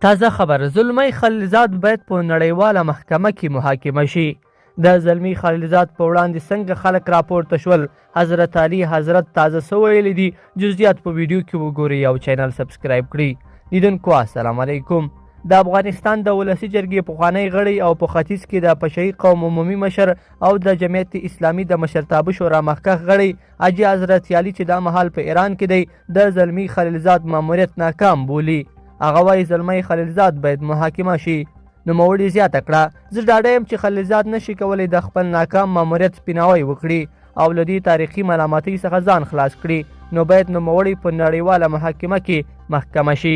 تازه خبر، زلمی خلیلزاد باید په نړیواله محکمه کې محاکمه شي. د زلمی خلیلزاد په وړاندې څنګه خلک راپورته شول، حضرت علي حضرت تازه څه ویلي دي، جزئیات په ویډیو کې وګورئ او چینل سبسکرایب کړئ. لیدونکو السلام علیکم. د افغانستان د ولسي جرګې پخوانی غړی او په ختیځ کې د پشهيي قوم عمومي مشر او د جمعیت اسلامي د مشرتابه شورا مخکښ غړی حاجي حضرت علي چې دا مهال په ایران کې دی، د زلمی خلیلزاد ماموریت ناکام بولي. هغه وایي زلمی خلیلزاد باید محاکمه شي. نوموړي زیاته کړه، زه ډاډه یم چې خلیلزاد نشي کولی د خپل ناکام ماموریت سپیناوی وکړي او له دې تاریخي ملامتۍ څخه ځان خلاص کړي، نو باید نوموړی په نړیواله محاکمه کې محکمه شي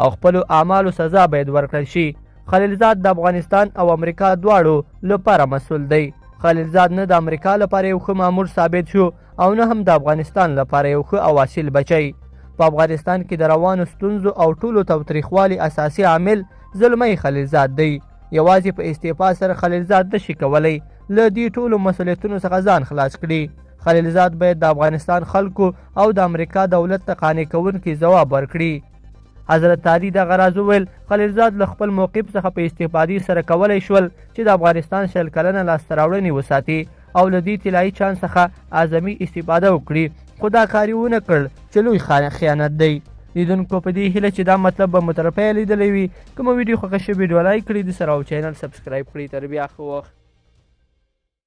او خپلو اعمالو سزا باید ورکړل شي. خلیلزاد د افغانستان او امریکا دواړو لپاره مسول دی. خلیلزاد نه د امریکا لپاره یو ښه مامور ثابت شو او نه هم د افغانستان لپاره یو ښه او اصیل بچی. په افغانستان کې د روانو ستونزو او ټولو تاوتریخوالي اساسي عامل زلمی خلیلزاد دی. یوازې په استعفا سره خلیلزاد نشي کولی له دې ټولو مسولیتونو څخه ځان خلاص کړي. خلیلزاد باید د افغانستان خلکو او د امریکا دولت ته قانع کوونکی ځواب ورکړي. حضرت علي دغه راز وویل، خلیلزاد له خپل موقف څخه په استفادې سره کولی شول چې د افغانستان 20 کلنه لاسته راوړنې وساتي او له دې طلایي چانس څخه اعظمي استفاده وکړي، خو دا کار یې ونه کړ چې لوی خیانت دی. لیدونکو په دې هیله چې دا مطلب به مو تر پایه لیدلی وي. کومه ویډیو خوښه شوې، ویډیو لایک کړئ د سره او چینل سبسکرایب کړئ. تر بیا ښه وخت.